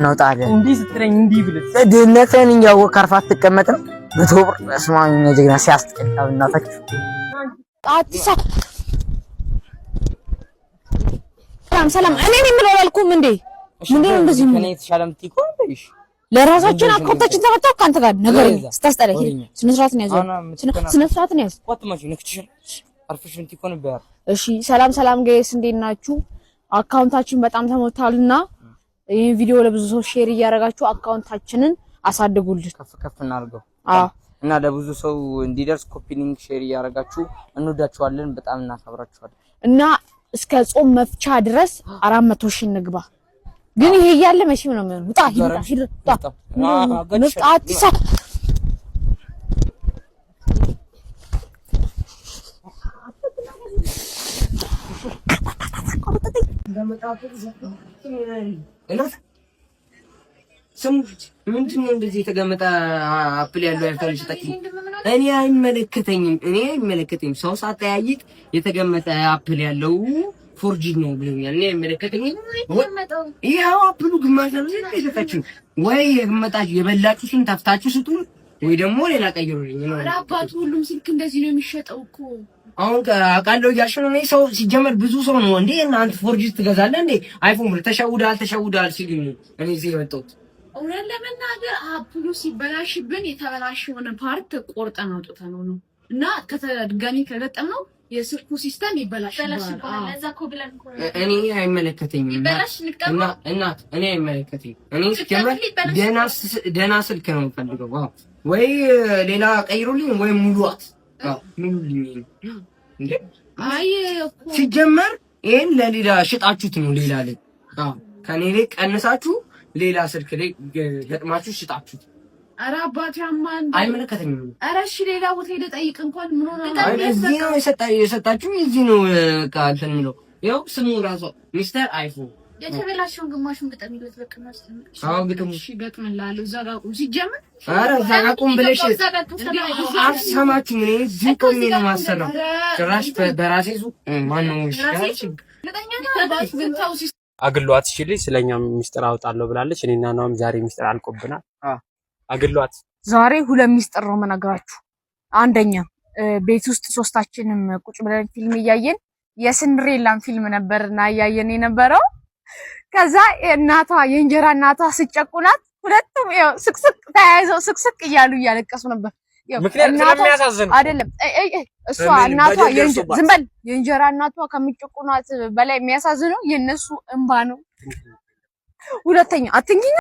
ነው ጣለ። እንዲህ ስትለኝ እንዲህ ብልህ ድህነትህን እያወቅህ አርፈህ አትቀመጥም። 100 ብር፣ በስመ አብ፣ የእኛ ጀግና ሲያስጠላ በእናታችሁ። አትሳ ሰላም ሰላም። እኔ ነኝ የምለው አላልኩም እንዴ? ምንድን ነው እንደዚህ? ከእኔ የተሻለ የምትይ ከሆነ በይሽ። ለራሳችን አካውንታችን ተመታው ከአንተ ጋር ነገር ስታስጠላ። ስነ ስርዓትን ያዝ፣ ስነ ስርዓትን ያዝ። እሺ ሰላም ሰላም guys፣ እንዴት ናችሁ? አካውንታችን በጣም ተሞልቷልና ይህን ቪዲዮ ለብዙ ሰው share እያደረጋችሁ አካውንታችንን አሳድጉልን። ከፍ ከፍ እናድርገው። አዎ። እና ለብዙ ሰው እንዲደርስ copy link share እያደረጋችሁ እንወዳችኋለን፣ በጣም እናከብራችኋለን። እና እስከ ጾም መፍቻ ድረስ 400,000 እንግባ። ግን ይሄ እያለ መቼም ነው የሚሆነው። ውጣ ሂድ፣ ውጣ ሂድ፣ ውጣ ውጣ አትሳ ስሙ፣ ምንድን ነው እንደዚህ የተገመጠ apple ያለው አይፎን ሽጠቂ? እኔ አይመለከተኝም። እኔ አይመለከተኝም። ሰው ሳጠያይቅ የተገመጠ apple ያለው forged ነው ብሎኛል። እኔ አይመለከተኝም። ይኸው apple ኡ ግማሽ ነው የሰጣችሁ። ወይ የገመጣችሁ የበላችሁትን ተፍታችሁ ስጡን፣ ወይ ደግሞ ሌላ ቀይሩልኝ ነው። ኧረ አባቱ ሁሉም ስልክ እንደዚህ ነው የሚሸጠው እኮ። አሁን አውቃለሁ እያልሽ ነው። እኔ ሰው ሲጀመር ብዙ ሰው ነው እንዴ እናንተ forged ትገዛለህ እንዴ አይፎን ብለህ ተሸውደሃል ተሸውደሃል ሲሉኝ ነው እኔ እዚህ የመጣሁት። እውነት ለመናገር apple ኡ ሲበላሽብን የተበላሸውን part ቆርጠን አውጥተነው ነው እና ከተድጋሚ ከገጠምነው የስልኩ system ይበላሽብናል። እኔ አይመለከተኝም። እና እናት እኔ አይመለከተኝም። እኔ ሲጀመር ደህና ስልክ ነው የምፈልገው። አዎ፣ ወይ ሌላ ቀይሩልኝ ወይ ሙሉአት። አዎ ሙሉልኝ። እንዴ አይ እኮ ሲጀመር ይሄን ለሌላ ሽጣችሁት ነው፣ ሌላ ላይ። አዎ፣ ከኔ ላይ ቀንሳችሁ ሌላ ስልክ ላይ ገጥማችሁ ሽጣችሁት። ኧረ አባቴ አማን አይመለከተኝም። ኧረ እሺ ሌላ ቦታ ሄደህ ጠይቅ እንኳን ምን ሆነ ነው? አይ እዚህ ነው የሰጣችሁ፣ እዚህ ነው በቃ እንትን የሚለው፣ ይኸው ስሙ ራሱ ሚስተር አይፎን። የተበላሸውን ግማሹን ግጠሚለት በቃ። አዎ ግጥሙ። እሺ ገጥምልሃለሁ። እዛ ጋር ቁም ሲጀመር። ኧረ እዛ ጋር ቁም ብለሽ አልሰማችሁም። እኔ እዚህ ቆሜ ነው የማሰራው። ጭራሽ በራሴ ዙ ማነው አባቱ ግን ተው። አግሏት እሺ፣ ስለኛ ሚስጥር አውጣለሁ ብላለች። እኔና ናም ዛሬ ሚስጥር አልቆብናል። አግሏት። ዛሬ ሁለት ሚስጥር ነው የምነግራችሁ። አንደኛ ቤት ውስጥ ሶስታችንም ቁጭ ብለን ፊልም እያየን የስንድሬላን ፊልም ነበርና እያየን የነበረው። ከዛ እናቷ የእንጀራ እናቷ ስጨቁናት ሁለቱም ያው ስቅስቅ ተያይዘው ስቅስቅ እያሉ እያለቀሱ ነበር። ያው ምክንያት እናቷ ስለሚያሳዝን አይደለም፣ እሷ በምን እናቷ በደል ደርሶባት። ዝም በል፣ የእንጀራ እናቷ ከሚጨቁናት በላይ የሚያሳዝነው የእነሱ እንባ ነው። ሁለተኛ አትንኪኝ።